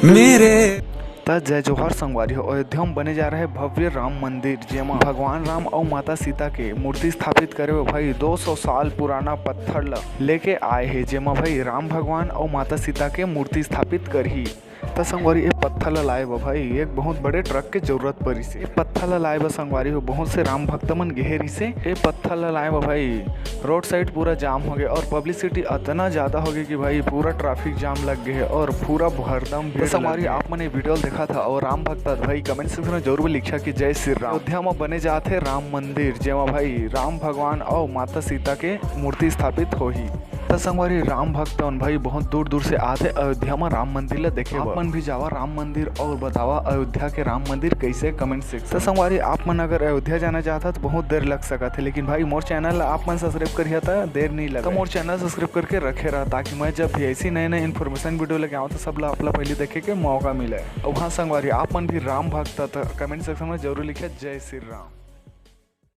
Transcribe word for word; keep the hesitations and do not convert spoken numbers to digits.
मेरे। त जय जोहार संगवारी हो, अयोध्या में बने जा रहे भव्य राम मंदिर, जेमा भगवान राम अउ माता सीता के मूर्ति स्थापित करे बर भाई दो सौ साल पुराना पत्थर ल लेके आए हे, जेमा भाई राम भगवान अउ माता सीता के मूर्ति स्थापित करही। त संगवारी, ए पत्थर ल लाए बर भाई एक बहुत बड़े ट्रक के जरूरत परिस हे। ए पत्थर ल लाए बर संगवारी हो, बहुत से राम भक्त मन गेहे रिसे। ए पत्थर ल लाए बर भाई रोड साइड पूरा जाम हो गए और पब्लिसिटी इतना ज्यादा हो गई कि भाई पूरा ट्रैफिक जाम लग गए और पूरा भरदम भीड़। संगवारी, आप मन ये वीडियो देखा था और राम भक्त भाई कमेंट सेक्शन में जरूर लिखा कि जय श्री राम। अयोध्या में बने जात हे राम मंदिर, जेमा भाई राम भगवान और माता सीता के मूर्ति स्थापित होही। त संगवारी, राम भक्त मन भाई बहुत दूर दूर से आथे अयोध्या में राम मंदिर ला देखे बर। आप मन भी जावा राम मंदिर और बतावा अयोध्या के राम मंदिर कैसे, कमेंट सेक्शन। त संगवारी, आप मन अगर अयोध्या जाना चाहता तो बहुत देर लग सकत हे, लेकिन भाई मोर चैनल ला आप मन सब्सक्राइब करिया त देर नहीं लगे। त मोर चैनल सब्सक्राइब करके रखे रहा, ताकि मैं जब भी ऐसी नए नए इन्फॉर्मेशन वीडियो लेके आऊँ तो सब ला आप ला पहले देखे के मौका मिले। और हाँ संगवारी, आप मन भी राम भक्त त कमेंट सेक्शन में जरूर लिखे जय श्री राम।